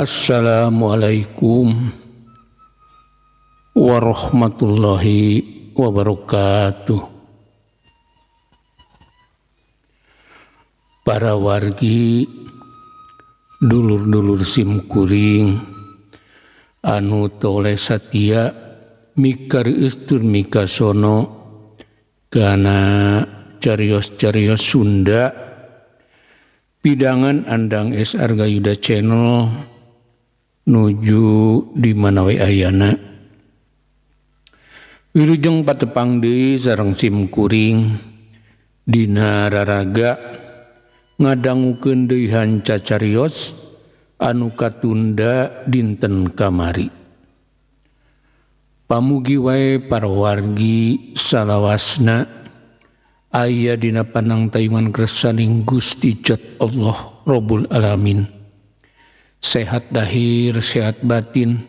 Assalamualaikum warahmatullahi wabarakatuh. Para wargi, dulur-dulur simkuring anu toleh satia mikareueus tur mikasono kana carios-carios Sunda pidangan Andang S Argayuda Channel nuju di mana we ayana. Wilujeng patepang deui sareng simkuring dina raraga ngadangukeun deui hanca carios anu katunda dinten kamari. Pamugi wae para wargi salawasna aya dina panangtayungan kersaning Gusti Jat Allah Rabbul Alamin. Sehat dahir, sehat batin,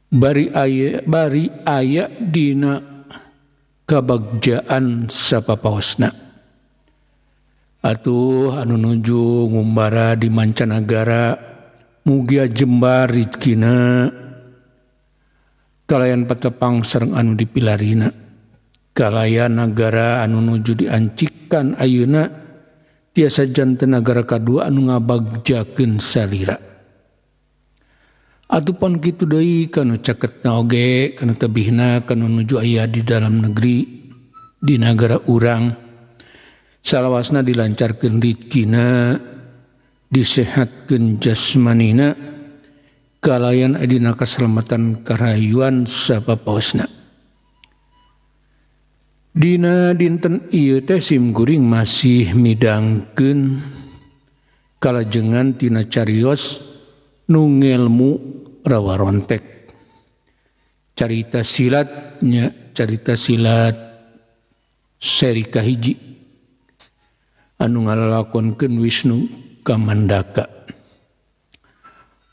bari aya dina kabagjaan sapapaosna. Atuh anu nuju ngumbara di mancanagara mugia jembar rizkina kalayan patepang sareng anu dipilarina. Kalayan nagara anu nuju diancikan ayeuna tiasa janten nagara kadua anu ngabagjakeun salira. Atuh pon kitu deui kanu caketna oge kanu tebihna kanu nuju aya di dalam negeri di nagara urang salawasna dilancarkeun rizkina, disehatkeun jasmanina, kalayan adina kaselamatan karayuan sapapaosna. Dina dinten ieu teh simkuring masih midangkeun kalajengan tina carios nu ngelmu rawarontek. Carita silatnya, carita silat seri kahiji anu ngalalakonkeun Wisnu Kamandaka.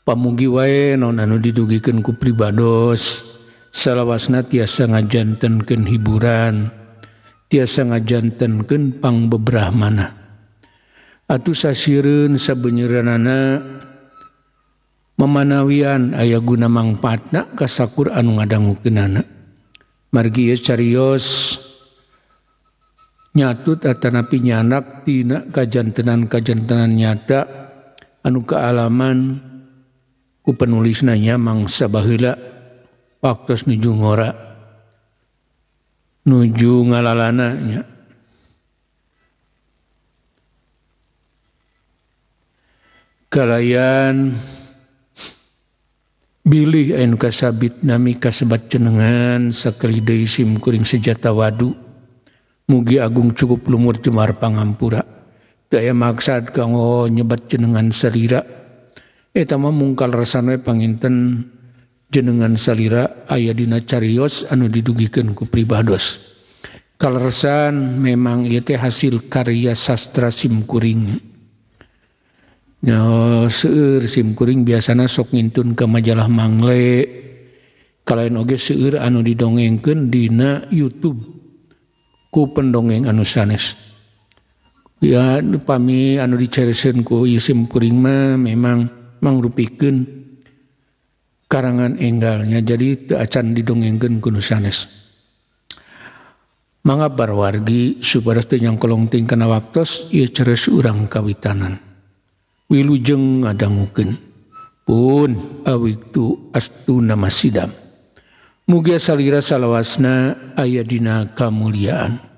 Pamugi wae naon anu didugikeun ku pribados salawasna tiasa ngajantenkeun hiburan, tiasa ngajantenkeun pangbebrahmana. Atuh sasireun sabeunyeranana memanawian aya guna mangpaatna kasakur anu ngadangukeunana. Margi ieu carios nyatut atanapi nyanak tina kajantenan-kajantenan nyata anu kaalaman ku penulisna nya mangsa baheula waktos nuju ngora nuju ngalalana nya. Kalayan bilih anu kasabit nami kasebat cenengan sakali deui simkuring sejata wadu. Mugi agung cukup lumur jemar pangampura. Teu aya maksad kanggo nyebat jenengan salira. Eta mah mungkal resan we panginten jenengan salira aya dina carios anu didugikeun ku pribados. Kaleresan memang ieu teh hasil karya sastra simkuring. Nya seueur simkuring biasana sok ngintun ka majalah Mangle. Kalayan oge seueur anu didongengkeun dina YouTube ku pendongeng anu sanes. Ya pami anu dicareseun ku ieu simkuring mah memang mangrupikeun karangan enggalnya, jadi teu acan didongengkeun ku nu sanes. Mangga barwargi supados teu nyangkolong ting kana waktos ieu cares urang kawitanan. Wilujeng ngadangukeun pun awiktu astuna masidam. Mugia salira salawasna aya dina kamuliaan.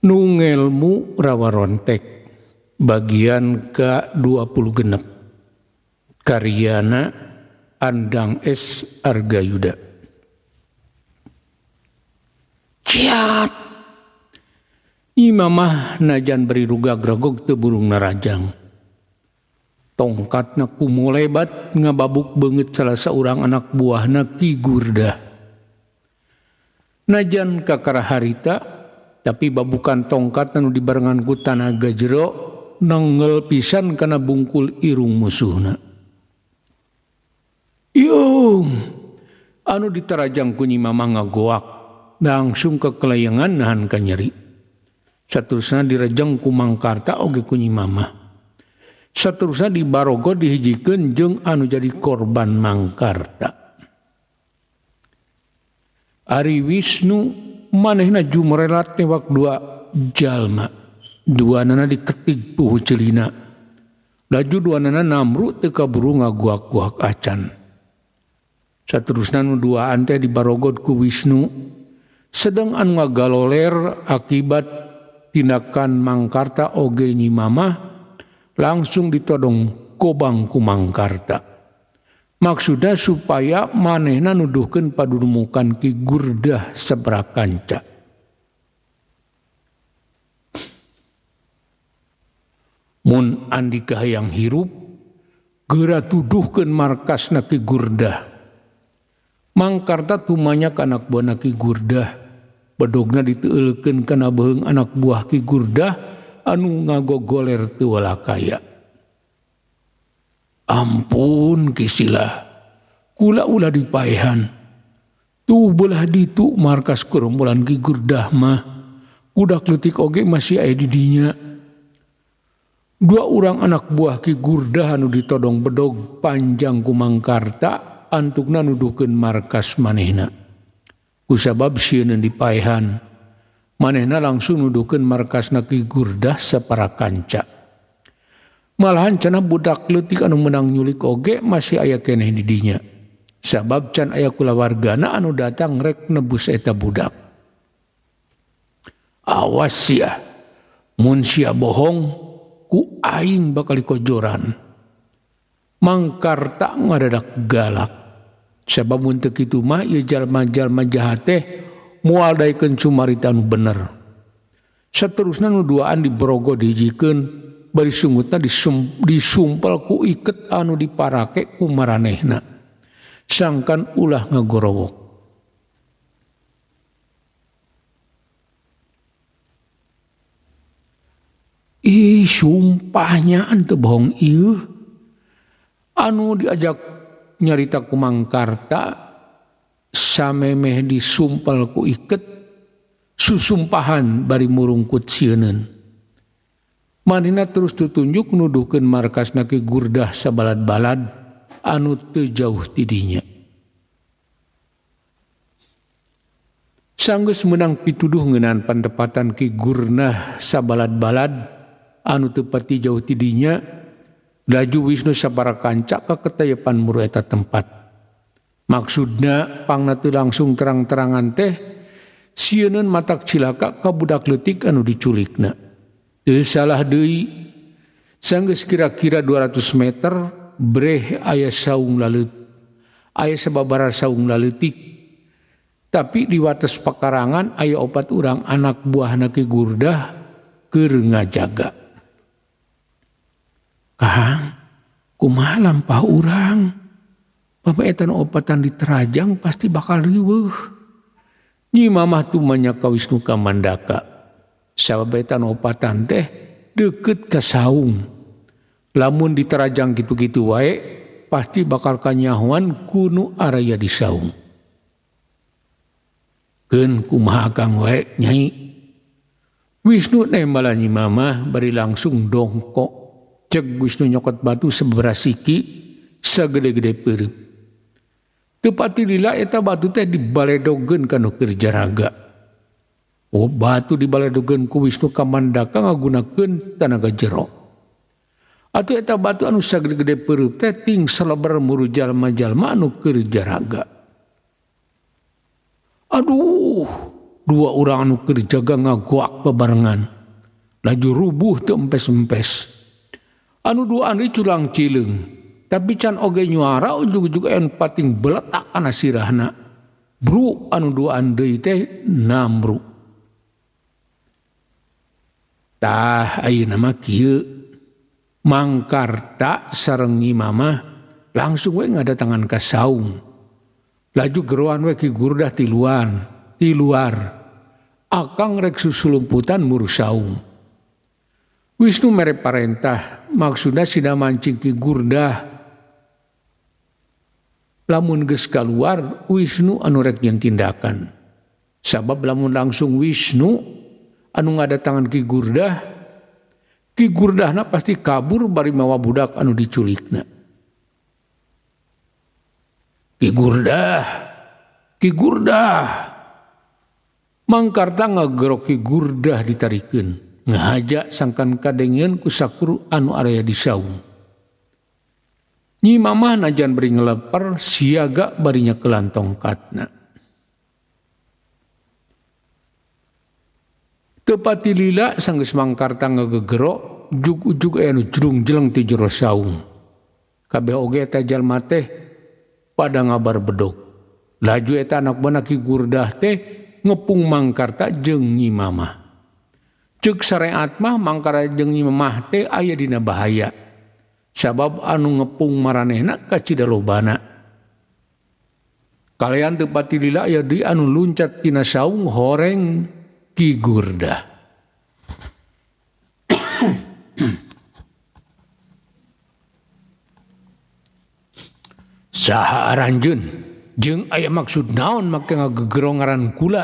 Nu ngelmu rawarontek bagian ke-26 karyana Andang S Argayuda. Ciat. Nyi Mamah najan bari rugag-ragog teu burung narajang. Tongkatna kumolebat ngababuk beungeut salah saurang anak buahna Ki Gurdah. Najan kakara harita tapi babukan tongkat anu dibarengan ku tanaga jero nenggel pisan kana bungkul irung musuhna. Iung anu ditarajang ku Nyi Mamah ngagoak langsung kekelayangan nahan ka nyeri. Saterusna direjeng ku Mangkarta oge ku Nyi Mamah. Saterusna dibarogo dihijikeun jeung anu jadi korban Mangkarta. Ari Wisnu manehna jumrelat newak dua jalma. Duanana diketig puhu celina. Laju duanana namru teu kaburu ngaguak-guak acan. Saterusna nu duaan teh dibarogod ku Wisnu. Sedang anu ngagaloler akibat tindakan Mangkarta oge Nyi Mamah langsung ditodong kobang ku Mangkarta. Maksudna supaya manehna nuduhkeun padurumukan Ki Gurdah seprakanca. Mun andika hayang hirup geura tuduhkeun markasna Ki Gurdah. Mangkarta tumanya ka anak buahna Ki Gurdah. Bedogna diteulekeun kana beuheung anak buah Ki Gurdah anu ngagogoler teu walakaya. Ampun Ki Sila, kula ulah dipaehan. Tuh belah ditu markas gerombolan Ki Gurdah mah. Budak leutik oge masih aya di dinya. Dua urang anak buah Ki Gurdah anu ditodong bedog panjang ku Mangkarta antukna nuduhkeun markas manehna. Kusabab sieun dipaehan, manehna langsung nuduhkeun markasna Ki Gurdah sapara kanca. Malahan cenah budak leutik anu menang nyulik oge masih aya keneh di dinya. Sabab can aya kulawargana anu datang rek nebus eta budak. Awas sia, mun sia bohong ku aing bakal dikojoran. Mangkarta ngadadak galak. Sabab mun teu kitu mah ieu jalma-jalma jahat teh moal daekeun cumarita nu bener. Saterusna nu duaan dibrogo dihijikeun bari sungutna disumpel ku iket anu diparake ku maranehna. Sangkan ulah ngagorowok. Ih, sumpahnya ante bohong ieu. Anu diajak nyarita ku Mangkarta samemeh disumpel ku iket susumpahan bari murungkut sieuneun. Manehna terus tutunjuk nuduhkeun markasna Ki Gurdah sabalad-balad anu teu jauh ti dinya. Sanggeus meunang pituduh ngeunaan pantepatan Ki Gurdah sabalad-balad anu teu pati jauh ti dinya, laju Wisnu sapara kanca ka ketayepan muru eta tempat. Maksudna pangna teu langsung terang-terangan teh sieuneun matak cilaka ka budak leutik anu diculikna. Teu salah deui, sanggeus kira-kira 200 meter breh aya saung laleut. Aya sababaraha saung laleutik. Tapi di wates pekarangan aya opat urang anak buahna Ki Gurdah keur ngajaga. Kang, kumaha lampah urang? Papa eta nu opatan diterajang pasti bakal riweuh. Nyi Mamah tumanya ka Wisnu Kamandaka. Sabab eta nu opatan teh deukeut ka saung. Lamun diterajang kitu-kitu wae pasti bakal kanyahoan ku nu araya di saung. Keun kumaha Kang wae Nyai? Wisnu nembalan Nyi Mamah bari langsung dongkok. Cek Wisnu nyokot batu sababaraha siki sagede-gede peureup. Teu pati lila eta batu teh dibaledogeun ka nu keur jaraga. Oh, batu dibaledogeun ku Wisnu Kamandaka ngagunakeun tanaga jero. Atuh eta batu anu sagede-gede peureup teh ting saleber muru jalma-jalma anu keur jaraga. Aduh, dua urang anu keur jaga ngagoak babarengan. Laju rubuh teu empes-empes. Anu duaan ieu culang cileung. Tapi can oge nyuara ujug-ujug anu pating beletak kana sirahna. Bru anu duaan deui teh namru. Tah ayeuna mah kieu Mangkarta sareng Nyi Mamah langsung we ngadatangan ka saung. Laju geroan we Ki Gurdah ti luar. Akang rek susulumputan muru saung. Wisnu mere parentah maksudna sina mancing Ki Gurdah. Lamun geus kaluar Wisnu anu rek nyeun tindakan. Sabab lamun langsung Wisnu anu ngadatangan Ki Gurdah, Ki Gurdahna pasti kabur bari mawa budak anu diculikna. Ki Gurdah, Ki Gurdah. Mangkarta ngagerok Ki Gurdah ditarikeun, ngahaja sangkan kadengeun ku sakur anu araya di saung. Nyi Mamah najan bari ngeleper siaga bari nyekelan tongkatna. Teu pati lila sanggeus Mangkarta ngagegero ujug-ujug aya nu jlung-jeleng ti jero saung. Kabeh oge eta jalma teh pada ngabar bedog. Laju eta anak buahna Ki Gurdah teh ngepung Mangkarta jeung Nyi Mamah. Ceuk sareat mah Mangkarta jeung Nyi Mamah teh aya dina bahaya. Sabab anu ngepung maranehna kacida lobana. Kalayan teu pati lila aya deui anu luncat tina saung horeng Ki Gurdah. Saha aranjeun jeung aya maksud naon make ngagegero ngaran kula.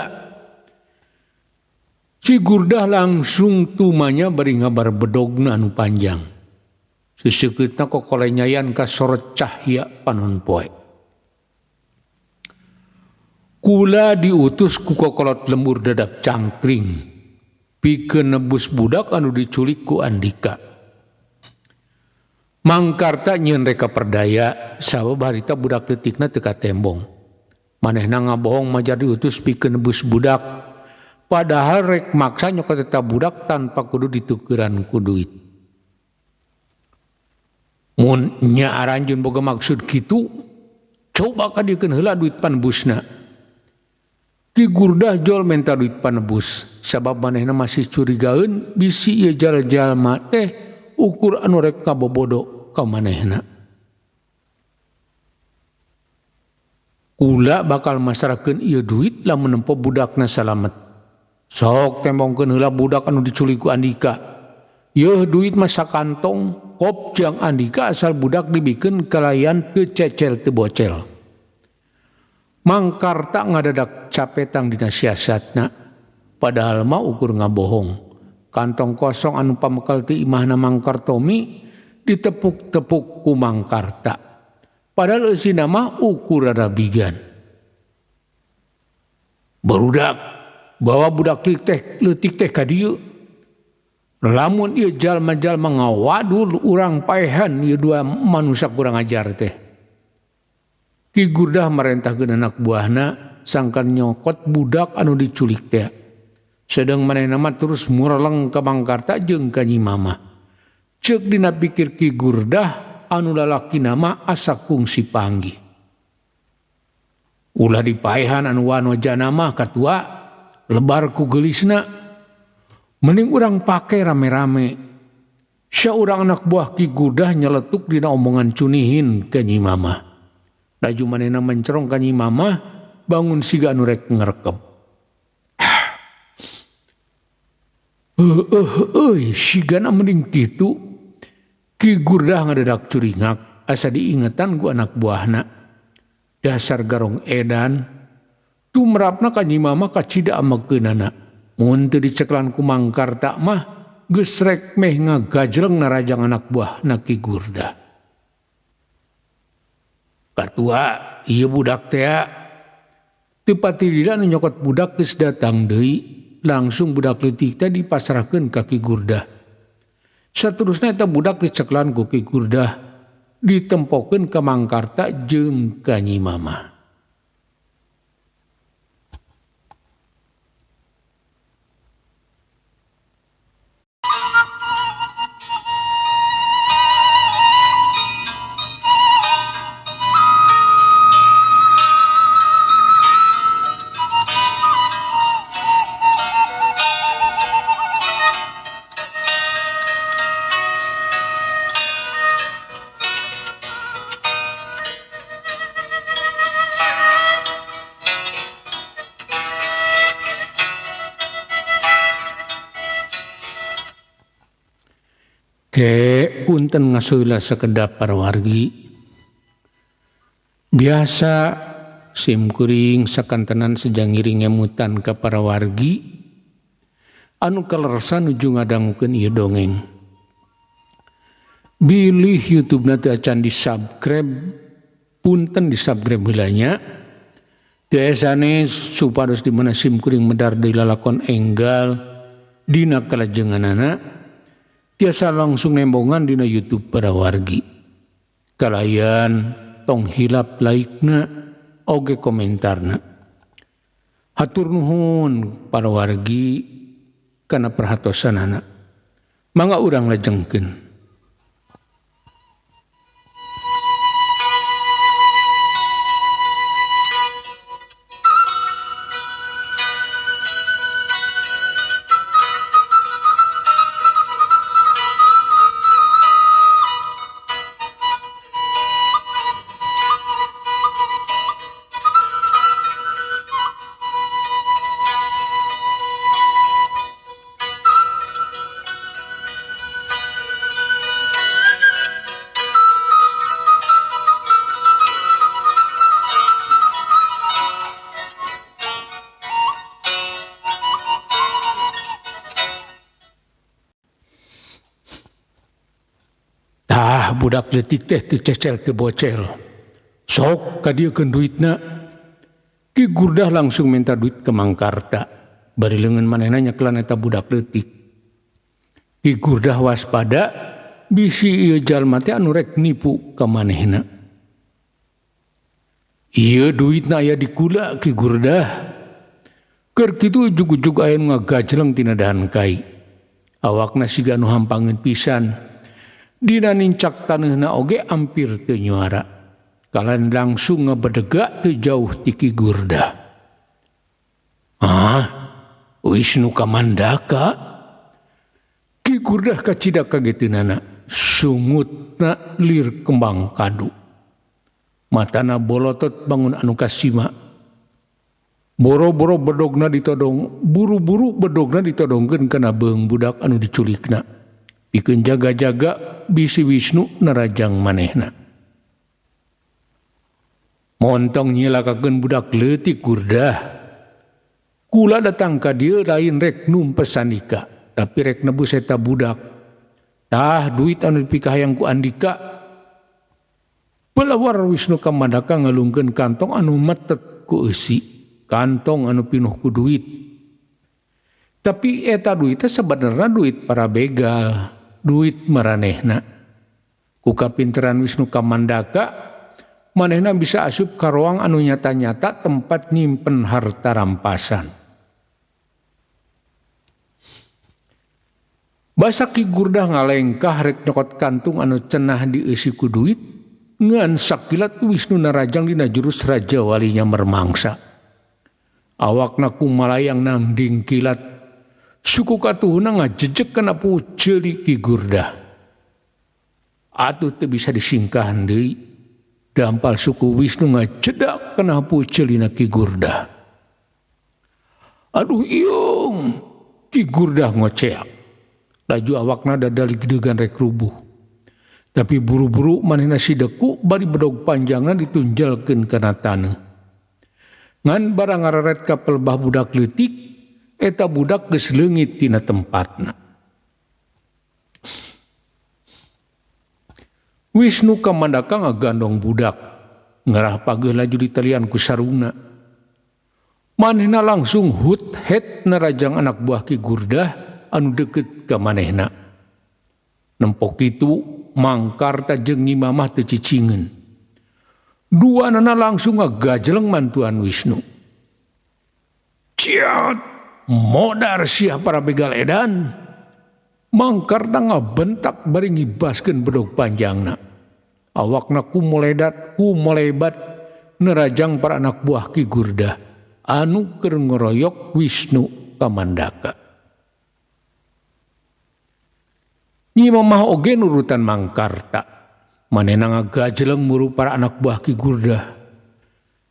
Si Gurdah langsung tumanya bari ngabar bedogna anu panjang. Sesekeutna kokolenyayan ka sorot cahya panon poe. Kula diutus ku kokolot lembur dadak cangkring pikeun nebus budak anu diculik ku Andika. Mangkarta nyieun reka perdaya sabab harita budak leutikna teu katembong. Manehna ngabohong majar diutus pikeun nebus budak padahal rek maksa nyokot eta budak tanpa kudu ditukeran ku duit. Mun nya aranjeun boga maksud kitu, coba kadiekeun heula duit panebusna. Ki Gurdah jol menta duit panebus, sabab manehna masih curigaeun bisi ieu jalma teh ukur anu rek kabobodo ka manehna. Kula bakal masrahkeun ieu duit lamun nempo budakna salamet. Sok tembongkeun heula budak anu diculik ku Andika. Yeuh duit mah sakantong kop jang Andika asal budak dibikeun kalayan teu cecel teu bocel. Mangkarta ngadadak capetang dina siasatna, padahal mah ukur ngabohong. Kantong kosong anu pamekal ti imahna Mangkartomi ditepuk-tepuk ku Mangkarta. Padahal eusina mah ukur rarabigan. Barudak bawa budak leutik teh ka dieu. Lamun ieu jalma-jalma ngawadul urang paehan ieu dua manusia kurang ajar teh. Ki Gurdah marentahkeun anak buahna sangkan nyokot budak anu diculik teh. Sedang manehna mah terus mureleng ka Mangkarta jeung ka Nyi Mamah. Ceuk dina pikir Ki Gurdah anu lalakina mah asa kungsi panggih. Ulah dipaehan anu wanojana mah katua lebar ku geulisna. Mending urang pake rame-rame. Saurang anak buah Ki Gurdah nyeletuk dina omongan cunihin ka Nyi Mamah. Laju manehna mencerong ka Nyi Mamah bangun siga anu rek ngerekep. Euy, sigana mending kitu. Ki Gurdah ngadadak curingak asa diingetan ku anak buahna. Dasar garong edan tumrapna ka Nyi Mamah kacida amekeunana. Mun teu diceklan ku Mangkarta mah geus rek meh ngagajleng narajang anak buahna Ki Gurdah. Katua ieu budak teh teu pati lila nu nyokot budak geus datang deui. Langsung budak leutik teh dipasrahkeun ka Ki Gurdah. Saterusna eta budak diceklan ku Ki Gurdah ditempokeun ka Mangkarta jeung ka Nyi Mamah. Ke punten ngaseula sakedap para wargi. Biasa sim kuring sakantenan sejang ngiring ngemutan ka para wargi anu kalersan nuju ngadangukeun ieu dongeng. Bilih YouTube-na teu acan di-subscribe, punten di-subscribe heula nya. Teu sanes supados di mana sim kuring medar deui lalakon enggal dina kalajenganana tiasa langsung nembongan dina YouTube para wargi. Kalayan tong hilap like-na oge komentarna. Hatur nuhun para wargi kana perhatosanana. Mangga urang lajengkeun. Tah budak leutik teh teu cecel teu bocel. Sok kadieukeun duitna. Ki Gurdah langsung minta duit ke Mangkarta. Bari leungeun manehna nyekelan eta budak leutik. Ki Gurdah waspada bisi ieu jalma teh anu rek nipu ka manehna. Ieu duitna aya di kula Ki Gurdah. Keur kitu ujug-ujug aya nu ngagajleng tina dahan kai. Awakna siga nu hampangeun pisan. Dina nincak taneuhna oge ampir teu nyuara. Kalayan langsung ngebedegak teu jauh ti Ki Gurdah. Ah, Wisnu Kamandaka. Ki Gurdah kacida kageteunana, sungutna lir kembang kadu. Matana bolotot bangun anu kasima. Boro-boro bedogna ditodong, buru-buru bedogna ditodongkeun kana beung budak anu diculikna. Pikeun jaga-jaga bisi Wisnu narajang manehna. Montong nyilakakeun budak leutik Gurdah. Kula datang ka dieu lain rek numpes Andika, tapi rek nebus eta budak. Tah duit anu dipikahayang ku Andika. Pelawar Wisnu Kamandaka ngalungkeun kantong anu metet ku eusi, kantong anu pinuh ku duit. Tapi eta duit teh sebenarnya duit para begal, duit maranehna. Ku kapinteran Wisnu Kamandaka, manehna bisa asup ka ruang anu nyata-nyata tempat nyimpen harta rampasan. Basa Ki Gurdah ngalengkah rek nyokot kantung anu cenah dieusi ku duit, ngan sakilat Wisnu narajang dina jurus raja walinya mermangsa. Awakna kumalayang nanding kilat, suku katuhuna ngajejek kana puceuli Ki Gurdah. Atuh teu bisa disingkahan deui. Dampal suku Wisnu ngajedak kana puceulina Ki Gurdah. Aduh iung, Ki Gurdah ngoceak. Laju awakna dadaligdegan rek rubuh. Tapi buru-buru manehna sideku bari bedog panjangna ditunjalkeun kana taneuh. Ngan barang ngareret ka pelbah budak leutik, eta budak geus leungit tina tempatna. Wisnu Kamandaka ngagandong budak, ngarah pageuh laju ditalian ku sarungna. Manehna langsung hut het narajang anak buah Ki Gurdah anu deukeut ka manehna. Nempok kitu Mangkarta jeung Nyi Mamah teu cicingeun. Dua nana langsung ngagajleng mantuan Wisnu. Ciat, modar sia para begal edan. Mangkarta ngabentak bari ngibaskeun bedog panjangna. Awakna kumoledat, kumolebat nerajang para anak buah Ki Gurdah anu keur ngoroyok Wisnu Kamandaka. Nyi Mamah oge nurutan Mangkarta. Manehna ngagajleng muru para anak buah Ki Gurdah.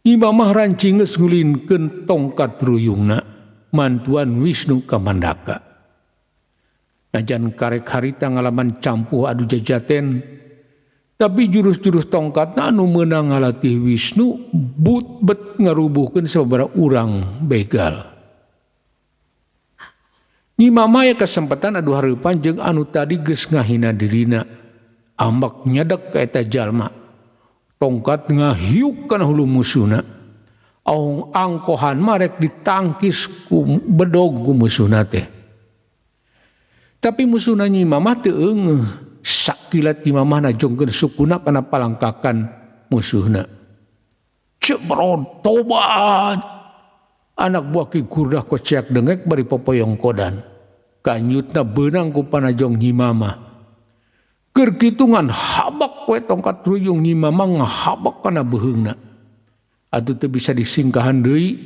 Nyi Mamah rancingeus ngulinkeun tongkat ruyungna mantuan Wisnu Kamandaka. Najan karek harita ngalaman campuh adu jajaten tapi jurus-jurus tongkatna anu meunang ngalatih Wisnu but bet ngarubuhkeun sababaraha urang begal. Nyi Mama aya kesempatan adu hareupan jeung anu tadi geus ngahina dirina. Ambek nyedek ka eta jalma. Tongkat ngahiuk kana hulu musuhna. Aung angkohan marek ditangkis ku bedog ku musuhna teh. Tapi musuhna Nyi Mamah teu eungeuh. Sakilat Nyi Mamah najongkeun sukuna kana palangkakan musuhna. Cebrot tobat. Anak buah Ki Gurdah koceak dengek bari popoyong kodan. Kanyutna beunang ku panajong Nyi Mamah. Keur kitungan habak we tongkat ruyung Nyi Mamah ngahabak kana beuheungna. Atuh teu bisa disingkahan deui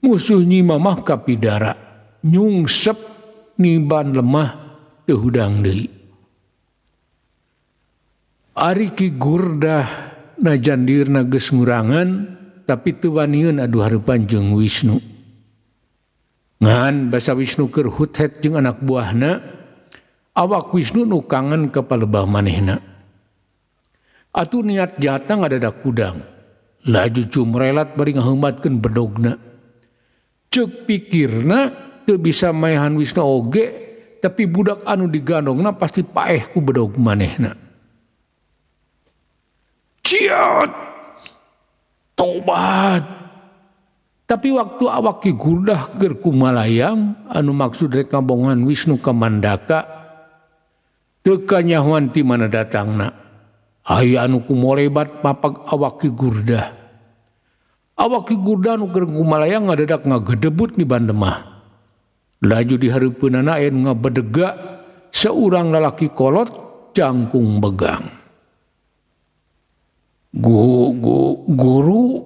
musuh Nyi Mamah kapidara. Nyungsep niban lemah teu hudang deui. Ari Ki Gurdah najan dirna geus ngurangan tapi teu wanieun adu hareupan jeung Wisnu. Ngan basa Wisnu keur huthet jeung anak buahna, awak Wisnu nu kangen ka palebah manehna. Atuh niat jahatna ngadadak kudang. Laju cumrelat bari ngaheumatkeun bedogna. Ceuk pikirna teu bisa maehan Wisnu oge, tapi budak anu digandongna pasti paeh ku bedog manehna. Ciat! Tobat. Tapi waktu awak Ki Gurdah keur kumalayang anu maksud rek ngabongan Wisnu Kamandaka teu kanyahoan ti mana datangna. Aya anu kumolebat mapag awak Ki Gurdah. Awak Ki Gurdah anu keur kumalayang ngadadak ngagedebut di bandemah. Laju di hareupeunana aya nu ngabedega seurang lalaki kolot jangkung begang. Guru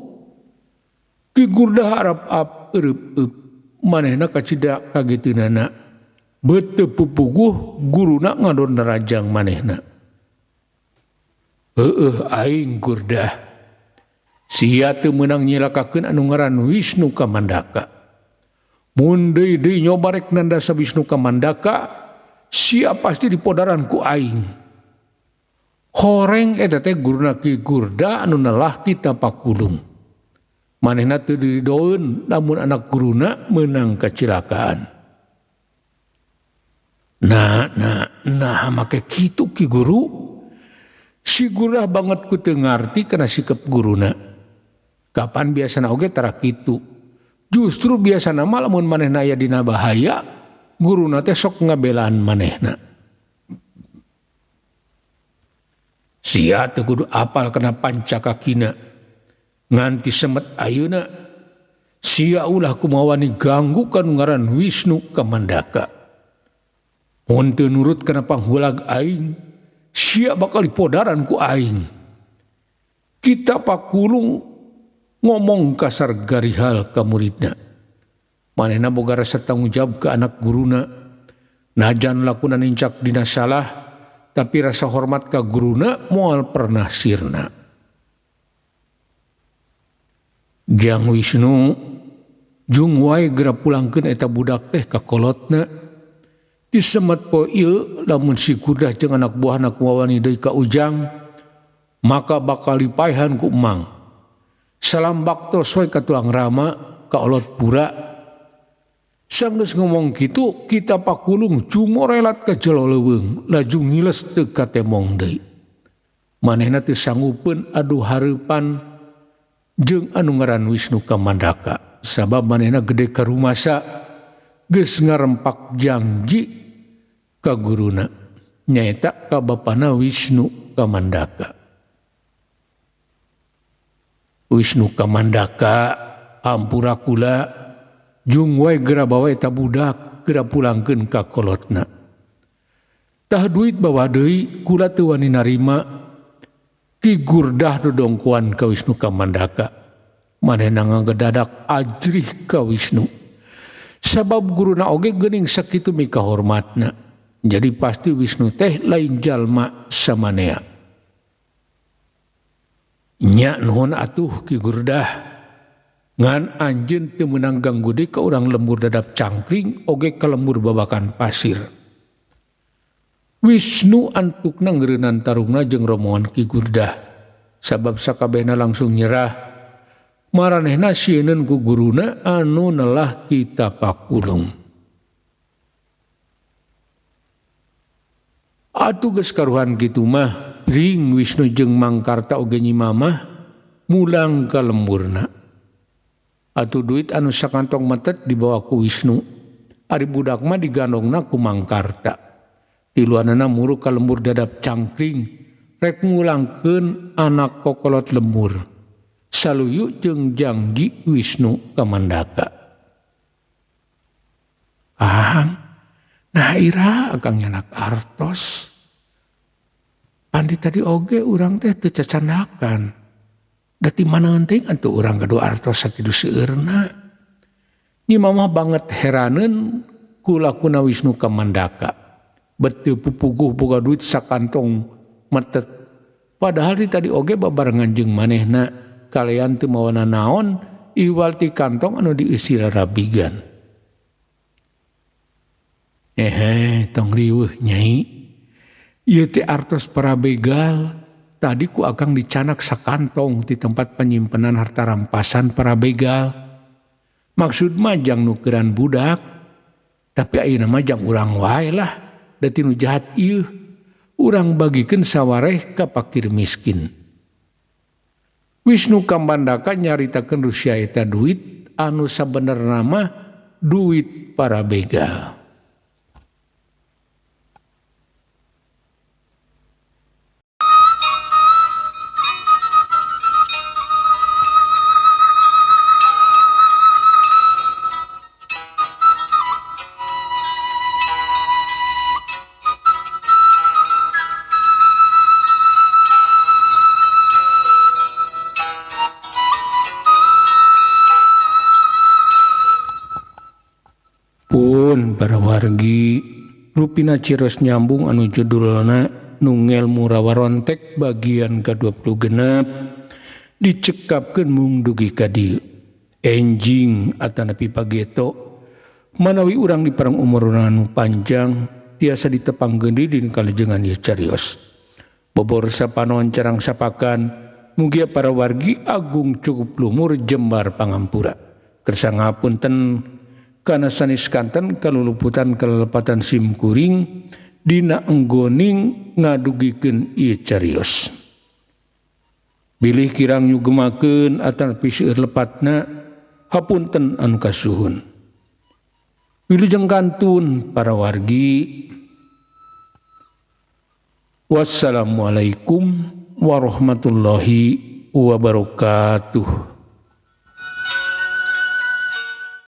Ki Gurdah arap ap ereup eup manehna kacida kageteunana beuteu pupuguh guruna ngadon nerajang manehna. Heueuh aing Gurdah sia teu meunang nyilakakeun anu ngaran Wisnu Kamandaka. Mun deui deui nyoba rek nandasa Wisnu Kamandaka sia pasti dipodaran ku aing. Horeng eta teh guruna Ki Gurdah anu nelah Ki Tapakulung. Manehna teu diridoeun lamun anak guruna meunang kacilakaan. Nah nah nah make kitu Ki Guru. Si Gurdah banget ku teu ngarti kana sikep guruna. Kapan biasana oge tara kitu. Justru biasana mah lamun manehna aya dina bahaya, guruna teh sok ngabelaan manehna. Sia teu kudu apal kana pancakakina. Nganti semet ayeuna sia ulah kumawani ganggu kanu ngaran Wisnu Kamandaka. Mun teu nurut kana panghulag aing, sia bakal dipodaran ku aing. Kita pakulung ngomong kasar garihal ka muridna. Manehna boga rasa tanggung jawab ke anak guruna. Najan lakuna nincak dina salah, tapi rasa hormat ka guruna moal pernah sirna. Jang Wisnu jung wae geura pulangkeun eta budak teh ka kolotna. Disemet po ieu lamun si Gurdah jeung anak buahna kuwawani deui ka Ujang, maka bakal dipaehan ku emang. Salam bakto soe ka tuang Rama ka olot pura. Sanggeus ngomong kitu kita pakulung cumorelat ka jero leuweung laju ngiles teu katemong deui. Manehna teu sanggupeun adu hareupan jeung anu ngaran Wisnu Kamandaka sabab manehna gede karumasa geus ngarempak janji ka guruna nyaeta ka bapana Wisnu Kamandaka. Wisnu Kamandaka ampura kula jung wae geura bawa eta budak geura pulangkeun ka kolotna. Tah duit bawa deui kula teu wani narima. Ki Gurdah dodongkoan ka Wisnu Kamandaka. Manehna ngagedadak ajrih ka Wisnu. Sabab guruna oge geuning sakitu mikahormatna. Jadi pasti Wisnu teh lain jalma samanea. Nya nuhun atuh Ki Gurdah. Ngan anjeun teu meunang ganggu deui ka urang lembur dadap cangkring oge ka lembur babakan pasir. Wisnu antukna ngeureunan tarungna jeung rombongan Ki Gurdah. Sabab sakabehna langsung nyerah. Maranehna sieun ku guruna anu nelah Ki Tapakulung. Atuh geus karuhan kitu mah bring Wisnu jeung Mangkarta oge Nyi Mamah mulang ka lemburna. Atuh duit anu sakantong metet dibawa ku Wisnu. Ari budak mah digandongna ku Mangkarta. Tiluanana muruk ka lembur dadap cangkring rek ngulangkeun anak kokolot lembur. Saluyu jeung janggi Wisnu Kamandaka. Kang, nah ira akang nyanak artos. Pandi tadi oge urang teh teu cacanakan. Da ti mana teuing atuh urang gaduh artos sakitu seueurna. Nyi Mamah banget heraneun ku lakuna Wisnu Kamandaka. Bet teu pupuguh boga duit sakantong metet. Padahal ti tadi oge babarengan jeung manehna kalian teu mawana naon iwal ti kantong anu dieusi rarabigan. Ehe, tong riweuh nyai. Ieu teh artos para begal. Tadi ku akang dicanak sakantong di tempat penyimpenan harta rampasan para begal. Maksud mah jang nukeran budak, tapi ayeuna mah jang urang wae lah. Da ti nu jahat ieu urang bagikeun sawareh ka pakir miskin. Wisnu Kamandaka nyaritakeun rusia eta duit anu sabenerna mah duit para begal. Pun para wargi rupina ciros nyambung anu judulna Nungel Murawarontek bagian ka-26 dicekapkeun mung dugi ka dieu. Enjing atanapi pageto manawi urang di parang umur anu panjang tiasa ditepangkeun deui dina kalejengan ieu carios. Bobor sapanon carang sapakan mugia para wargi agung cukup lumur jembar pangampura. Kersa ngapunten kana sanes kanten kaluluputan kalelepatan simkuring dina enggoning ngadugikeun ieu carios. Bilih kirang nyugemakeun atanapi seueur lepatna hapunten anu kasuhun. Wilujeng kantun para wargi. Wassalamualaikum warahmatullahi wabarakatuh.